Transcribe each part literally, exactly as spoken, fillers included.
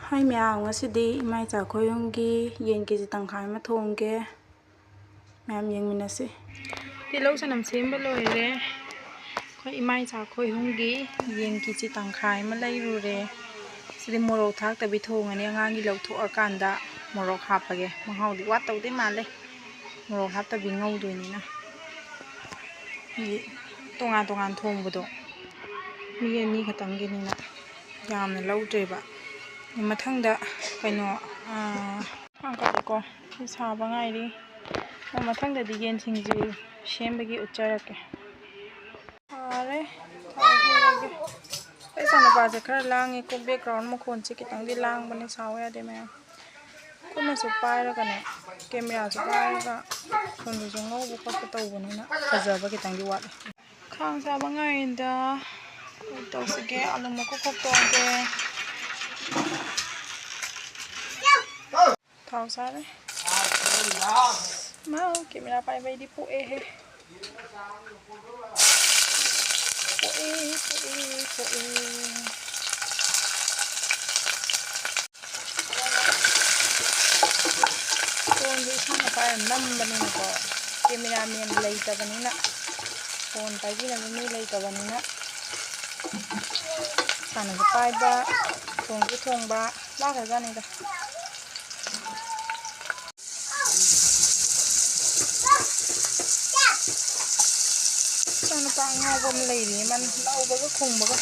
ꯍꯥꯏ ꯃꯌꯥꯝ, ꯉꯁꯤꯗꯤ ꯏꯃꯥ ꯏꯆꯥ ꯑꯩꯈꯣꯏ ꯑꯍꯨꯝꯒꯤ ꯌꯦꯟ ꯀꯦ ꯖꯤ ꯇꯪꯈꯥꯏ ꯑꯃ ꯊꯣꯡꯒꯦ꯫ ꯃꯌꯥꯝ ꯌꯦꯡꯃꯤꯟꯅꯁꯤ꯫ ꯇꯤꯜꯍꯧ ꯆꯅꯝ ꯁꯦꯝꯕ ꯂꯣꯏꯔꯦ꯫ ꯑꯩꯈꯣꯏ ꯏꯃꯥ ꯏꯆꯥ ꯑꯩꯈꯣꯏ ꯑꯍꯨꯝꯒꯤ ꯌꯦꯟ ꯀꯦ ꯖꯤ ꯇꯪꯈꯥꯏ ꯑꯃ ꯂꯩꯔꯨꯔꯦ꯫ ꯁꯤꯗꯤ ꯃꯣꯔꯣꯛ ꯊꯥꯛꯇꯕꯤ ꯊꯣꯡꯉꯅꯤ꯫ ꯑꯉꯥꯡꯒꯤ ꯂꯧꯊꯣꯛꯑꯀꯥꯟꯗ ꯃꯣꯔꯣꯛ ꯍꯥꯞꯄꯒꯦ꯫ ꯃꯍꯥꯎꯗꯤ ꯋꯥꯠꯇꯧꯗꯤ ꯃꯥꯜꯂꯦ꯫ ꯃꯣꯔꯣꯛ ꯍꯥꯞꯇꯕꯤ ꯉꯧꯗꯣꯏꯅꯤꯅ꯫ ꯃꯤ ꯇꯣꯉꯥꯟ ꯇꯣꯉꯥꯟ ꯊꯣꯡꯕꯗꯣ ꯃꯤ ꯑꯅꯤ ꯈꯛꯇꯪꯒꯤꯅꯤꯅ ꯌꯥꯝꯅ ꯂꯧꯗ꯭ꯔꯦꯕ꯫ ꯃꯊꯪꯗ ꯀꯩꯅꯣ, ꯑꯥ, ꯉꯥꯏꯈꯣꯀꯣ, ꯁꯤ ꯁꯥꯕ ꯉꯥꯏꯔꯤ꯫ ꯑꯣ, ꯃꯊꯪꯗꯗꯤ ꯌꯦꯟ ꯁꯤꯡꯖꯨ ꯁꯦꯝꯕꯒꯤ ꯎꯠꯆꯔꯛꯀꯦ꯫ ꯁꯥꯔꯦ, ꯊꯥꯎ ꯍꯩꯔꯒꯦ꯫ ꯑꯩ ꯏꯆꯥꯅꯨꯄꯥꯁꯦ ꯈꯔ ꯂꯥꯡꯉꯤꯀꯣ, background ꯃꯈꯣꯟꯁꯦ ꯈꯤꯇꯪꯗꯤ ꯂꯥꯡꯕꯅꯦ, ꯁꯥꯎ ꯌꯥꯗꯦ ꯃꯌꯥꯝ꯫ ꯈꯨꯠꯅꯁꯨ ꯄꯥꯏꯔꯒꯅꯦ, cameraꯁꯨ ꯄꯥꯏꯔꯒ ꯁꯣꯝꯗꯁꯨ ꯉꯧꯕ ꯈꯣꯠꯄ ꯇꯧꯕꯅꯤꯅ ꯐꯖꯕ ꯈꯤꯇꯪꯗꯤ ꯋꯥꯠꯂꯤ꯫ ꯈꯥꯡ ꯁꯥꯕ ꯉꯥꯏꯔꯤꯉꯩꯗ ꯀꯩ ꯇꯧꯁꯤꯒꯦ, ꯑꯂꯨ ꯃꯀꯨ ꯈꯣꯛꯇꯣꯛꯑꯒꯦ꯫ ꯊꯥꯎ ꯁꯥꯔꯦ꯫ ꯃꯥ camera ꯄꯥꯏꯕꯩꯗꯤ ꯄꯣꯛꯑꯦꯍꯦ꯫ ꯄꯣꯛꯑꯦ, ꯄꯣꯛꯑꯦ, ꯄꯣꯛꯑꯦ꯫ ꯐꯣꯟꯁꯦ ꯏꯁꯥꯅ ꯄꯥꯏꯔ ꯅꯝꯕꯅꯤꯅꯀꯣ, cameraman ꯂꯩꯇꯕꯅꯤꯅ, ꯐꯣꯟ ꯄꯥꯏꯕꯤꯅꯕ ꯃꯤ ꯂꯩꯇꯕꯅꯤꯅ, ꯏꯁꯥꯅꯁꯨ ꯄꯥꯏꯕ, ꯊꯣꯡꯁꯨ ꯊꯣꯡꯕ, ꯂꯥꯛꯈ꯭ꯔꯖꯥꯠꯅꯤꯗ꯫ ꯏꯆꯥꯅꯨꯄꯥ ꯑꯉꯥꯎꯕ ꯑꯃ ꯂꯩꯔꯤꯌꯦ, ꯃꯥꯅ ꯂꯥꯎꯕꯒ ꯈꯣꯡꯕꯒ꯫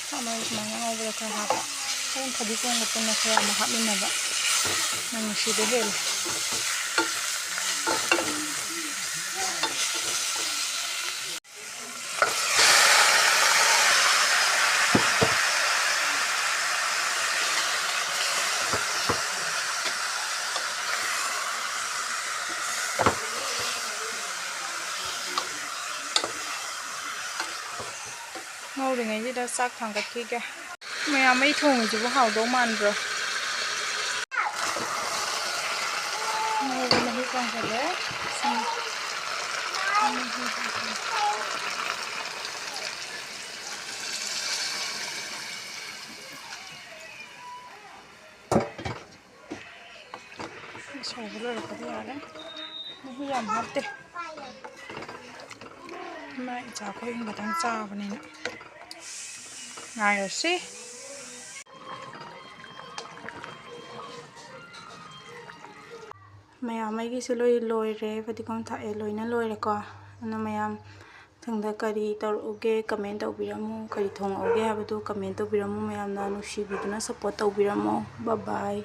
ꯁꯥ ꯃꯔꯣꯏ ꯁꯨꯃꯥꯏꯅ ꯉꯧꯕꯗ ꯈꯔ ꯍꯥꯞꯄ꯫ ꯍꯣꯔꯦꯟ ꯐꯗꯤꯒꯣꯝꯒ ꯄꯨꯟꯅ ꯈꯔ ꯑꯃ ꯍꯥꯞꯃꯤꯟꯅꯕ꯫ ꯃꯅꯝ ꯅꯨꯡꯁꯤꯕ ꯍꯦꯜꯂꯤ꯫ ꯆꯥꯛ ꯊꯥꯡꯒꯠꯈꯤꯒꯦ꯫ ꯃꯌꯥꯝ, ꯃꯩ ꯊꯣꯡꯉꯤꯁꯤꯕꯨ ꯍꯥꯎꯗꯧ ꯃꯥꯟꯕ꯭ꯔꯣ? ꯉꯧꯕ ꯃꯍꯤ ꯀꯪꯁꯤꯜꯂꯦ꯫ ꯁꯤ ꯁꯧꯕ ꯂꯣꯏꯔꯛꯄꯗ ꯌꯥꯔꯦ꯫ ꯃꯍꯤ ꯌꯥꯝ ꯍꯥꯞꯇꯦ꯫ ꯏꯃꯥ ꯏꯆꯥ ꯑꯩꯈꯣꯏ ꯑꯍꯨꯝ ꯈꯛꯇꯪ ꯆꯥꯕꯅꯤꯅ꯫ ꯉꯥꯏꯔꯁꯤ꯫ ꯃꯌꯥꯝ ꯑꯩꯒꯤꯁꯨ ꯂꯣꯏ ꯂꯣꯏꯔꯦ, ꯐꯗꯤꯒꯣꯝ ꯊꯥꯛꯑꯦ, ꯂꯣꯏꯅ ꯂꯣꯏꯔꯦꯀꯣ꯫ ꯑꯗꯨꯅ ꯃꯌꯥꯝ ꯃꯊꯪꯗ ꯀꯔꯤ ꯇꯧꯔꯛꯎꯒꯦ comment ꯇꯧꯕꯤꯔꯝꯃꯨ, ꯀꯔꯤ ꯊꯣꯡꯉꯛꯎꯒꯦ ꯍꯥꯏꯕꯗꯨ comment ꯇꯧꯕꯤꯔꯝꯃꯨ꯫ ꯃꯌꯥꯝꯅ ꯅꯨꯡꯁꯤꯕꯤꯗꯨꯅ support ꯇꯧꯕꯤꯔꯝꯃꯣ꯫ Bye bye꯫